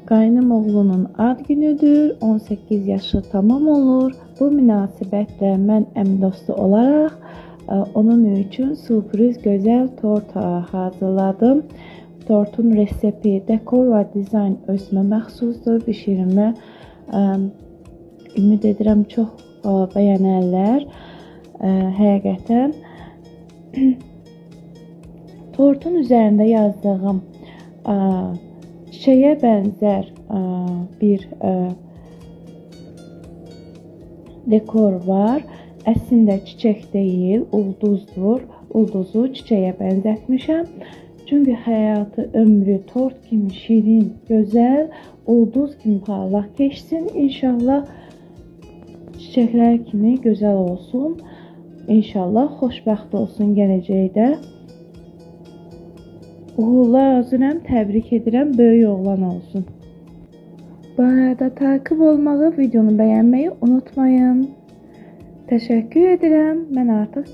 Qaynım oğlunun ad günüdür. 18 yaşı tamam olur. Bu münasibətlə mən əmi dostu olaraq onun üçün sürpriz gözəl tort hazırladım. Tortun resepi, dekor və dizayn özümə məxsusdur. Bişirmə ümid edirəm çox bəyənərlər. Həqiqətən tortun üzərində yazdığım çiçəyə bənzər bir dekor var. Əslində çiçək deyil, ulduzdur. Ulduzu çiçəyə bənzətmişəm. Çünki həyatı, ömrü tort kimi şirin, gözəl, ulduz kimi parlaq keçsin. İnşallah çiçəklər kimi gözəl olsun. İnşallah xoşbəxt olsun gələcəkdə. Uğurlar arzulayıram, təbrik edirəm, böyük oğlan olsun. Bu arada takip olmağı, videonu bəyənməyi unutmayın. Təşəkkür edirəm. Mən artıq